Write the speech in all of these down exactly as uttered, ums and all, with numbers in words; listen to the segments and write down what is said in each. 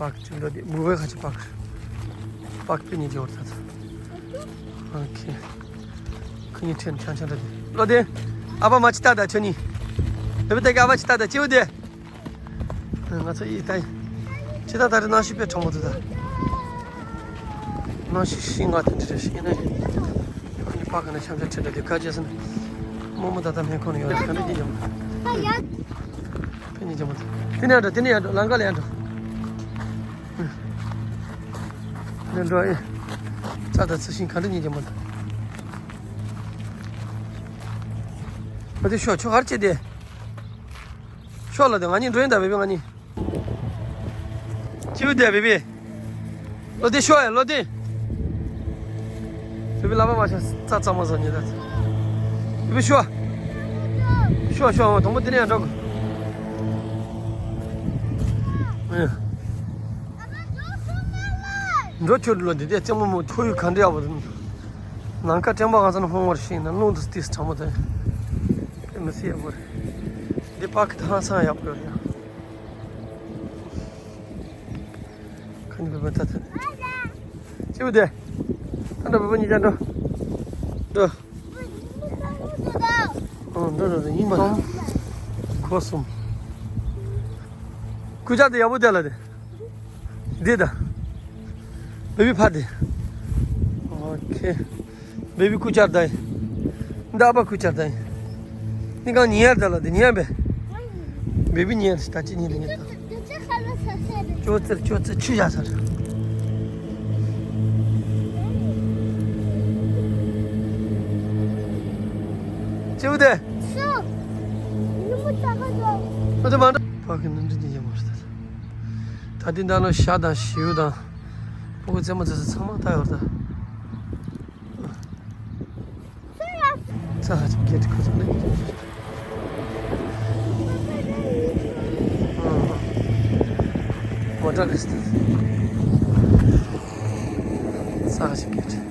པག་ཅིག་འགྲོ་དེ་འབུ་བའི་ཁ་ཆེ་པག་པག་པེ་ཉི་ཇོར་ཐ་ཐ། ཨོ་ཁེ། ཁུ་ཉི་ཁྲེན་ཆང་ཆང་འགྲོ་དེ་ལོ་དེ། ཨ་ཕ་མ་ཅི་ཏག་ཏག་ཆོ་ནི། བེ་བེ་ཏེ་ཀ་ཨ་ཕ་ཅི་ཏག་ཏག་ཅིའུ་དེ། ང་ཚོ་ཡི་ད་ཡི། ཅི་ད་ད་རེ་གནམ་གཤིས་དཔེ་གྲང་མོ་འདུག་ད། གནམ་གཤིས་ཤིང་ང་དེ་འདྲ་ཞིག་ཡིན་ན་ཡིན། ཁོ་ནི་པག་གི་ན་འཆམ་འཆམ་ཁྲིད་ད་དེ་ག་ཅེས་ན། རྨོ་མོ་ད་ད་མེ་ཁོ་ནི་ཡོད་རེད་ག་འདྲ་ཅི་ཡོང་། ད་ཡ། ཕན་ཉིན་ཅན་པོ་དེ་ནས་ཡར་འགྲོ། དེ་ནས་ཡར་འགྲོ། ལམ་ཁ་ལ་ཡར་འགྲོ། ནས་འགྲོ་ཨེ། རྩྭ་དང་རྩི་ཤིང་ག་འདྲ་ཉིན་ཅན་པོ་དེ། ཨ་དེ་ཤོག་ཁྱོད་ག་རེ་བྱེད་དེ། ཤོག་ལ་དེ་ང་གཉིས་འགྲོ་ཡིན་ད་བེ་བེ་ང་གཉིས། ཅིའུ་དེ་བེ་བེ། ལོ་དེ་ཤོག་ཡ་ལོ་དེ། བེ་བེ་ལབ་པ་མ་བྱ་རྩ་རྩ་མ་ཟ་ཉེ་ད། བེ་བེ་ཤོག་ཤོག་ཤོག་དང་པོ་དེ་ནས་ཡང་འགྲོ་དགོས། འགྲོ་ཁྱོད་ལོ་དེ་དེ་རྩེད་མོ་མོ་ཁོ་ཡུལ་ག་འདྲ་ཡག་པོ་འདུག་ནམ་མཁའ་སྤྲིན་པ་གང་ཚ་ན་ཧོང་བར་ཤིང་ན་རླུང་དུ་ཏིས་གྲང་མོ་དེ། དཔེ་མི་སྲིད་ཡག་པོ་རེད། འདི་པག་གི་ཐང་སང་ཡག་པོ་ཡོད་ཡ། ཁ་ཉིན་བེ་བེ་ད་ད། ཅི་བུ་དེ། ད་འགྲོ་བེ་བེ་གཉིས་ཀྱང་འགྲོ། འགྲོ། ཨང་འགྲོ་འགྲོ་འགྲོ་ཡིན་པ། གོ་སོང་། སྐུ་ཅག་དེ་ཡག་པོ་དེ་ལ་དེ། འདི་ད། བེ་བི་ཕ་དེ། ཨོ་ཁེ། བེ་བི་སྐུ་བཅར་ད་ཡིན། འདི་ཨ་ཕ་སྐུ་བཅར་ད་ཡིན། འདི་གང་ཉིན་ཡར་ད་ལ་འདི་ཉིན་ཡར་བེ། བེ་བི་ཉིན་ཡར་ད་ཅི་ཉིན་འདི་ཉིན་ད། ཅོ་ཙེར་ཅོ་ཙེར་ཆུ་བཞག་ཚར། ཅིའུ་དེ། སུ། ཡུམ་བུ་ད་ག་ཚོད། ཨ་དེ་མ་འདྲ། ཕ་གི་ནང་འདྲི་འདི་ཡིན་མ་རེད་ད། ད་འདི་འདྲ་ནོ་ཤ་དང་བྱིའུ་དང་། ཕྲུ་གུ་རྩེད་མོ་རྩེ་ས་ཚང་མ་ད་ཡོད་ད། ཚ་ཧ་ཅང་སྐད་ཁོ་ཚོ་ལ་ཡིན། མོ་ཊ་རེད་ད། ཚ་ཧ་ཅང་སྐད།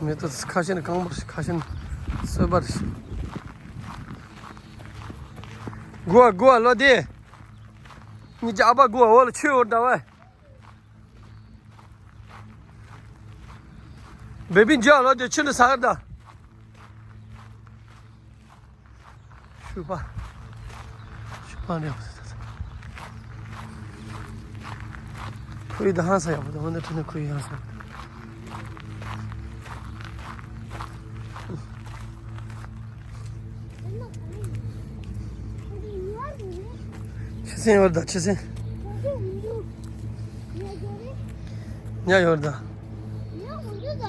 མེ་ཏོག་ཁ་ཤས་ནི་སྐམ་པོ་རེད། ཁ་ཤས་ནི་སོས་པ་རེད། གོ་བ་གོ་བ་ལོ་དེ། ཉིད་ཀྱི་ཨ་ཕ་གོ་བ་འོ་ལ་ཆོས་འོར་ད་བ། བེ་བི་འཇོག་ལོ་དེ་ཆུ་འདི་ཟ་གར་ད། ཤུ་པ། ཤུ་པ་འདྲ་པོ་ཟེར་ད། ཁོའི་ད་ཧང་སང་ཡག་པོ་འདུག་འོ་ན་དྲིས་ན་ཁོའི་ཧང་སང་། ཆུ་སྲིན་ཡོད་ད་ཆུ་སྲིན། ཉ་ཡོད་ད།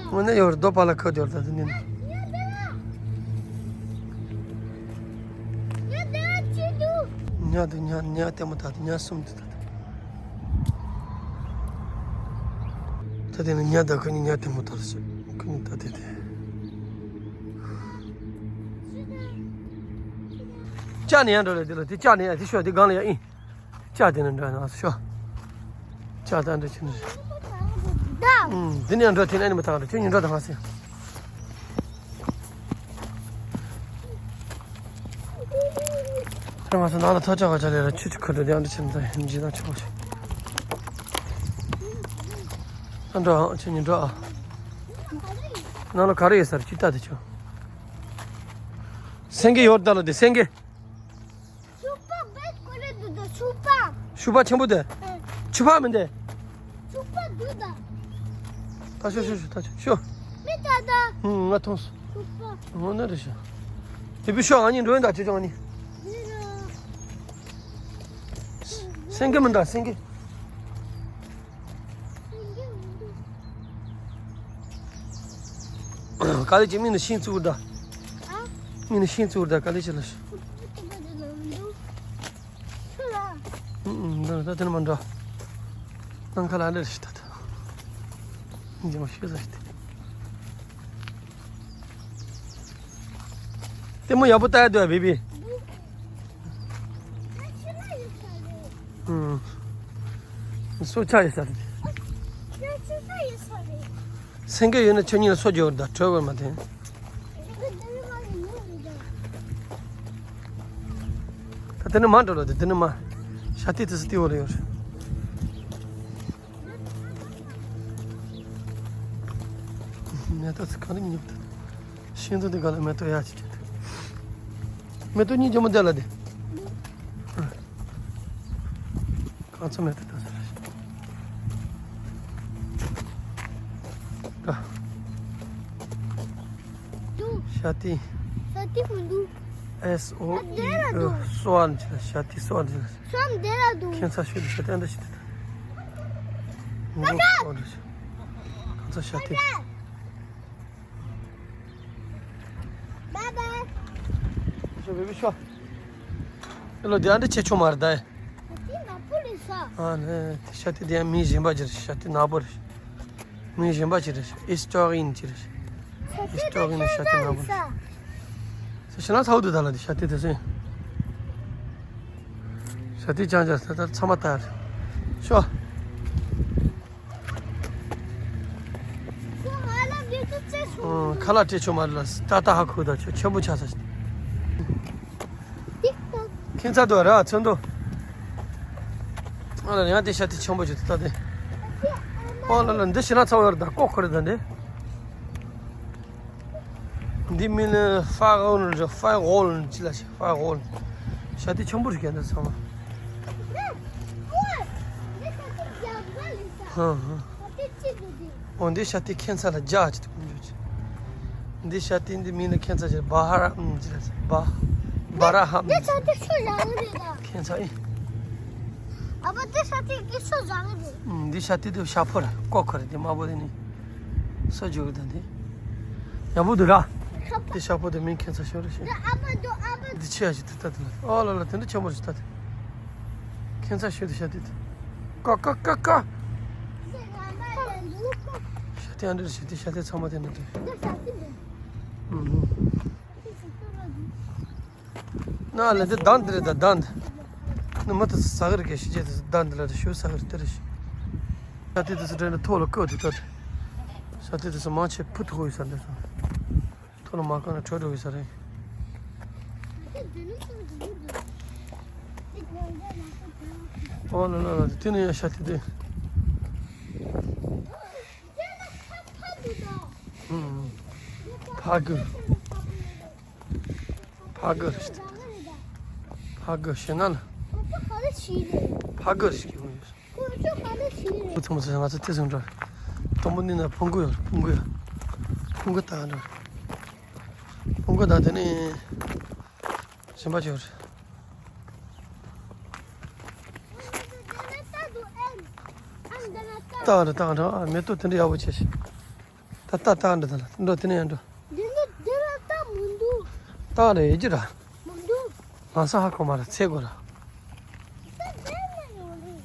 དངོས་གནས་ཡོད་རེད། རྡོ་པ་ལ་ཁ་རྒྱོར་ད་དེ་ནི་ན། ཉ་དེ་ཉ་ཉ་ལྟད་མོ་ད་དེ་ཉ་གསུམ་དེ་ད་དེ། ད་དེ་ནི་ཉ་ད་ཁོ་གཉིས་ཉ་ལྟད་མོ་ད་རེད་ཤག་ཁོ་གཉིས་ད་དེ་དེ། ལྕགས་ནས་ཡང་འགྲོ་ལ་དེ་ལ་དེ་ལྕགས་ནས་ཡང་དེ་ཤོག་དེ་སྒང་ལ་ཡང་ཨིན། ལྕགས་དེ་ནས་འགྲོ་ཡང་ཤོག་ལྕགས་ད་འདྲ་ཆེ་ནི་རེད། ཨུམ། འདི་ནས་འགྲོ་དེ་ནས་ནི་མི་ཐང་རེད། ཁྱོད་ཉིན་འགྲོ་དང་ང་སེ། རེ་མ་སོང་ནང་ལ་ཐོ་ཅག་ག་ཅག་ལས་ར་ཆུ་ཆུ་ཁུ་འགྲོ་དེ་འདྲ་ཆེ་ནི་ད་ཡིན་ཇི་ད་ཆོག་ཤི། ཨ་འགྲོ་ཨང་ཁྱོད་ཉིན་འགྲོ་ཨ། ནང་ལ་ག་རེ་ཡོད་ས་རེད་ཅི་ལྟ་དེ་ཆོག་སེང་གེ་ཡོད་ད་ལ་དེ་སེང་གེ། ཤུག་པ་བེད་ཀོ་རེ་འདུག་ད་ཤུག་པ། ཤུག་པ་ཆེན་པོ་དེ། ཨེ། ཆུ་ཕག་མིན་ཏེ། ཤུག་པ་འདུག་ད། ད་ཤོ་ཤོ་ཤོ་ད་ཤོ་ཤོ། མི་ད་ད། ཧུང་ང་མཐོང་སོང་། ཤུག་པ། ངོ་ནི་རེད་ཤག་དེ་བུ་ཤོག་ང་གཉིས་འགྲོ་ཡིན་ད་ཅི་ཅང་ནི། འདི་ལ། སེང་གེ་མིན་ད་སེང་གེ། ག་ལེ་ཅི་མིན་ནི་ཤིང་བཙུགས་ད། ཨ། མིན་ནི་ཤིང་བཙུགས་ད་ག་ལེ་ཅི་ལ་ཤི། ཨུ་ཨུ་འདི་ད་དེ་ནི་མ་འདྲ། ནང་ཁ་ལ་ལེར་ཤི་ད་ད། འདི་མ་ཤི་ས་ཤི་ད། ལྟད་མོ་ཡག་པོ་ལྟ་ཡ་འདུག་ཨ་བེ་བི། འདུག་ད་ཕྱི་ལ་ ཨུམ། སོ་ཆ་ཡོད་ས་རེད། སེང་གེ་ཡོད་ན་ཁྱོད་གཉིས་ལ་སོ་རྒྱོབ་ད་གྲོད་པ་མ་འཐེན། ད་དེ་ནི་མ་འགྲོ་ལ་དེ་དེ་ནི་མ། ཤ་ཏི་དེ་སི་ཏི་འོ་ལ་ཡོད་རེད། མེ་ཏོག་ཚི་ག་ལ་ཉིབ་ད། ཤིང་ཏོག་དེ་ག་ལ་མེ་ཏོག་ཡག་ཅིག་ཅིག་མེ་ཏོག་གཉིས་ཀྱི་མོ་དེ་ལ་དེ། གང་ཚོད་མེད་དུ་ལྟ་ཟེར། ཀ། འདུག་ཤ་ཏི། ཤ་ཏི་མི་འདུག S O ཨ་དེ་ལ་འདུག་སོ་ཨན་ཅི་ལ་ཤ་ཏི་སོ་ཨན་ཅི་ལ། སོམ་དེ་ལ་འདུག་ཁྱེད་ཚ་ཤོད་དུ་ཤ་ཏི་ཨན་ད་ཤི་ཏི་ད། མི་འདུག་སོ་ཨན་ཅི། གང་ཚོད་ཤ་ཏི། Bye bye. ཤོ་བེ་བི་ཤོ། ཨེ་ལོ་དེ་ཨ་འདྲ་ཆེ་ཆུང་མ་རེད་ད། དེ་ནག་པོ་རེད་ཤག་ཨ་ནི་དེ་ཤ་དེ་དེ་ཡང་མིང་གཞན་པ་ཅིག་རེད། ཤ་དེ་ནག་པོ་རེད། མིང་གཞན་པ་ཅིག་རེད། ཨིས་ཏོ་རིན་ཅིག་རེད། ཤ་དེ་ཨིས་ཏོ་རིན་ཤ་དེ་ནག་པོ་རེད། ཤ་ཤ་ན་ཚ་བོ་དུ་ད་ལ་དེ་ཤ་དེ་དེ་སོན། ཤ་དེ་ཅང་ཅང་ས་ད་ཚ་མ་ད་རེད། ཤོ། ཁ་ལག་སྤྲད་ཆོག་མ་རེད་ལ་ཏག་ཏག་ཧ་གོ་ད་ཆོ་ཆེན་པོ་ཆགས་ས་ཞིག་ཁྱད་མཚར་དུ་ར་ཚོན་དུ། ཨ་ལ་ཡང་དེ་ཤ་དེ་ཆེན་པོ་ཞིག་ཏུ་ལྟ་དེ། ཨོ་ལ་ལ་འདི་ཤི་ན་ཚ་བོ་ཡོད་ད་ལྐོག་ཁོ་རེད་ད་འདི། འདི་མིན་ནི་ཧྥ་རོལ་ཧྥ་རོལ་ཅི་ལ་ཤི་ཧྥ་རོལ། ཤ་དེ་ཆེན་པོ་རེད་ཀྱང་འདི་ཚང་མ། ཧ་ཧ། འོ་འདི་ཤ་དེ་ཁྱད་མཚར་ལ་རྒྱ་ཅིག་ཏུ་ཀུན་འཇུག་ཅིག་འདི་ཤ་དེ་འདི་མིན་ནི་ཁྱད་མཚར་ཅིག་བ་ཧ་ར་ཨམ་ཅི་ལ་ཤི་བ། བ་ར་ཧ་ཨམ་འདི་ཤ་དེ་ཆོ་རང་རེད་ད། ཁྱད་མཚར་ཨེ། ཨ་ཕ་འདི་ཤ་དེ་གི་ཆོ་རང་རེད། འདི་ཤ་དེ་དུ་ཤ་ཕོ་ར་ཀོ་ཁོ་རེད་དེ་མ་བོ་དེ་ནི། ས་འཇུག་གི་དང་དེ། ཡག་པོ་འདུག་ར། དེ་ཤ་ཕོ་དེ་མིན་ཁྱད་མཚར་ཤོར་རེ་ཤི། འདི་ཆེ་ཡ་ཞིག་དེ་ལྟ་དེ་ལ། ཨོ་ལ་ལ་དེ་འདྲ་ཆེན་པོ་ཞིག་ལྟ་དེ། ཁྱད་མཚར་ཤོད་དེ་ཤ་དེ་དེ། ཀ་ཀ་ཀ་ཀ། ཤ་དེ་ཨ་འདྲ་ཞིག་དེ་ཤ་དེ་ཚང་མ་དེ་འདྲ་དེ། ཨུ་ཧུ། ན་ལེ་དེ་གདང་དེ་རེད་ད་གདང་དེ། ནི་མི་དེ་ས་གི་རི་གེ་ཤི་རྗེས་དེ་གདང་དེ་ལ་དེ་ཤོད་ས་གི་རི་དེ་རེད་ཤི། ཤ་དེ་དེ་སུ་དྲན་ནས་ཐོག་ལ་བཀོད་དེ་ལྟ་དེ། ཤ་དེ་དེ་སུ་མང་ཆེ་ཕུ་ཐུག་ཡོད་ས་འདི་སོང་། ཐོག་ལ་མ་བཀོད་ན་བྲོས་འགྲོ་གི་ས་རེད། ཨོ་ལ་ལ་ལ་དེ་ནི་ཡང་ཤ་དེ་དེ། ཕ་གི། ཕ་གི་རེད། ཕ་གི་ཞེ་ན་ལ། ཕ་གི་རེད་ཞེ་གི་ཡོང་ཡོད། ཁོ་ཚོ་ཕ་གི་ཞེ་གི་རེད། ཁོ་ཚོ་མོ་ཚོ་ང་ཚོ་དེ་ཚོ་འདྲ། དང་པོ་ནི་ན་ཕུང་གུ་ཡོད་ཕུང་གུ་ཡོད། ཕུང་གུ་ད་འདྲ། ཕུང་གུ་ད་དེ་ནི། གཞན་པ་ཅིག་ཡོད་རེད། ཏག་རེད་ཏག་རེད། མེ་ཏོག་དེ་འདྲ་ཡག་པོ་བྱས་ཤིག་ད་ལྟ་ལྟ་འདྲ་ད་ལ་འགྲོ་དེ་ནས་ཡང་འགྲོ། འདི་ནི་འདི་ལ་ལྟ་མི་འདུག་ལྟ་རེ་ཡོད་ཀྱི་ར། མི་འདུག་ལམ་སང་ཧ་གོ་མ་ར་ཚེ་གོ་ར། ལྟ་དེ་ནས་ཡོང་རེད།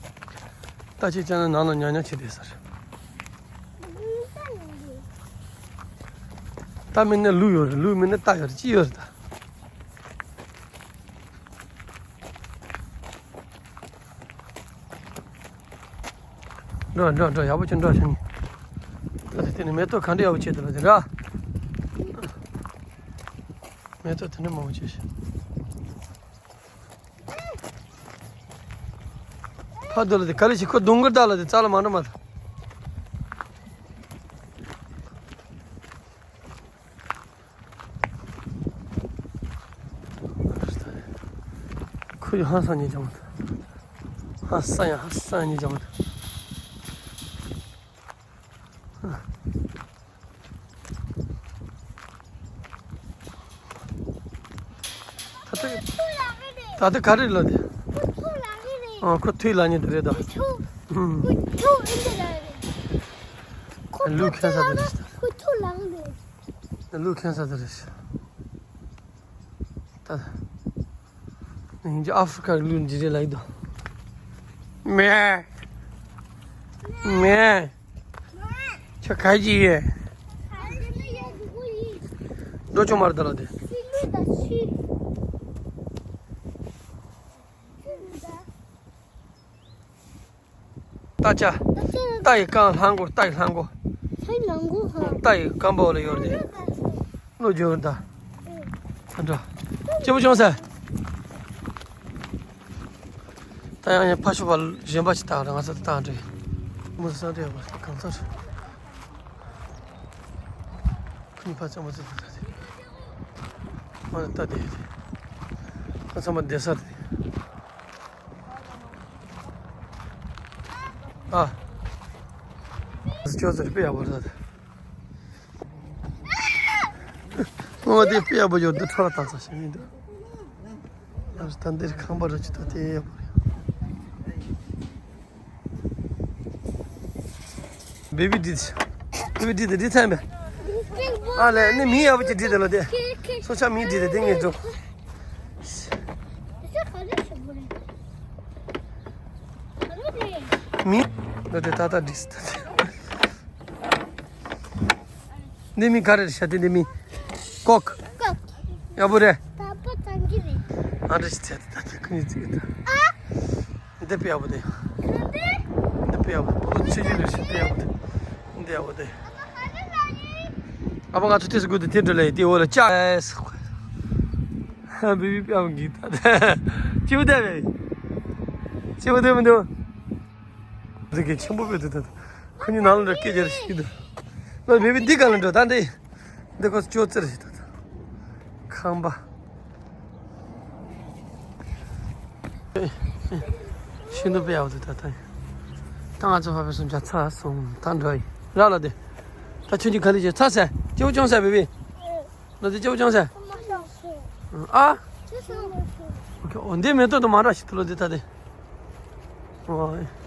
ལྟ་ཅི་ཅང་ནང་ལ་ཉག་ཉག་བྱེད་བསྡད་ས་རེད། ལྟ་ཡོང་རེད། ལྟ་མིན་ན་ལུག་ཡོད་རེད། ལུག་མིན་ན་ལྟ་ཡོད་རེད། ཅི་ཡོད་རེད་ད། འགྲོ་འགྲོ་འགྲོ་ཡག་པོ་ཅིག་འགྲོ་ཤིང་། ད་དེ་ནི་མེ་ཏོག་ག་འདྲ་ཡག་པོ་བྱེད་འདུག་ལ་དེ་ར། མེ་ཏོག་དེ་འདྲ་མང་པོ་བྱེད་ཤིང་། ཕ་དུ་ལ་དེ་ག་ལེ་ཞིག་ཁོ་སྡུག་གུར་བདག་ལ་དེ་རྩ་ལ་མ་འགྲོ་མ་ཐག་ཁོ་ཡང་ཧ་སང་ཉེ་ཅང་མ་ཐག་ཧ་སང་ཡང་ཧ་སང་ཉེ་ཅང་མ་ཐག་ད་ལྟ་ད་ལྟ་ག་རེ་ལབ་དེ། ཨོ་ཁོ་ཐུག་ལབ་ཉེ་དེ་རེད་ད། ལུག་ཁྱེར་ས་དེ་རེད། ལུག་ཁྱེར་ས་དེ་རེད། ད། ཡིན་གྱི་ཨ་ཧྥི་རི་ཀ་གི་ལུག་འདི་རེད་ལབ་ཀྱི་འདུག་མེ། མེ། ཁྱོད་ག་གི་ཡོད། འགྲོ་ཆོག་མ་རེད་ད་ལ་དེ། རྟ་ལྕག་རྟ་ཡི་རྐང་ལྷམ་གོག་རྟ་ཡི་ལྷམ་གོག་ལྷམ་གོག་ཧ། རྟ་ཡི་རྐང་པ་འོག་ལ་ཡོད་རེད། བློ་སྦྱོར་ད། ཨ་འདྲ། སྐྱིད་པོ་བྱུང་ཟེར། ད་ཡང་ཡང་ཕ་ཤུ་བ་གཞན་པ་ཞིག་བཏང་རེད། ང་ཚོ་བཏང་རེད། མོ་ས་རེད་བ་གང་ཚར། ཁུ་ནི་ཕ་ཚང་མ་ཚེ་ཚེ་ཚེ། མ་ནི་ལྟ་དེ་རེད། ང་ཚང་མ་བསྡད་ས་རེད། ཨ། ཅོ་ཚེ་རེད་པེ་ཡག་པོ་རེད། ངོ་དེ་དཔེ་ཡག་པོ་ཡོད་འདུག་ཁྲོ་ར་བཏང་ས་ཞིག་མི་འདུག་ཨ་ད་འདིར་ཁང་པ་ར་ཅི་ད་དེ་ཡག་པོ་རེད། བེ་བི་འདི། བེ་བི་འདི་དེ་འདི་ཚན་པས། ཨ་ལས་ནི་མི་ཡག་པོ་ཅིག་འདི་དེ་ལ་དེ། སོ་ཆ་མི་འདི་དེ་དེ་ངས་འགྲོ། མི། ལོ་དེ་ཏག་ཏག་འདི་སི་ད་དེ། འདི་མི་ག་རེ་རེད་ཤ་དེ་འདི་མི། ཀོག་ཀོག་ཡག་པོ་རེད། ད་པ་ཙམ་གྱི་རེད། ཨ་འདྲ་ཞིག་བྱས་ཏེ་ད་ཁྱོད་ཀུན་ནས་བརྩིས་ཀྱི་ད། འདི་དཔེ་ཡག་པོ་དེ། འདི་དཔེ་ཡག་པོ་དེ་པོ་ཆེ་ཆེ་རེད་ཤ་དཔེ་ཡག་པོ་དེ། འདི་ཡག་པོ་དེ། ཨ་ཕ་ང་ཚོ་དེ་སུ་དགོས་དེ་དེ་འགྲོ་ལེ་དེ་འོ་ལ་ཅག་བེ་བི་དཔེ་ཡག་པོ་གི་ད། སྐྱིད་པོ་དེ་རེད། སྐྱིད་པོ་དེ་མི་འདུག་རི་གེ་ཆེན་པོ་བོད་དུ་ད། ཁོ་གཉིས་ནང་ལ་འགྲོ་སྐད་རྒྱག་ཞིག་འདུག་ལོ་མེད་པའི་འདི་ག་ལ་འགྲོ་ད་འདི། འདི་ཁོ་ཅོ་ཙེར་ཞིག་ད། ཁང་པ། ཤིན་ཏུ་དཔེ་ཡག་པོ་འདུག་ད་ད། ད་ང་ཚོ་ཕ་བེ་སོང་ཇ་ཚ་སོང་ད་འགྲོ་ཡི་ར་ལ་དེ། ད་ཆུ་གཉིས་ག་ལི་ཅེ་ཚ་ཟེར་སྐྱེ་བོ་ཅུང་ཟེར་བེ་བི། ལོ་དེ་སྐྱེ་བོ་ཅུང་ཟེར། ཨ། འོ་འདི་མེ་ཏོག་དུ་མ་འདྲ་ཞིག་ཏུ་ལོ་འདི་ད་དེ། ཨོ།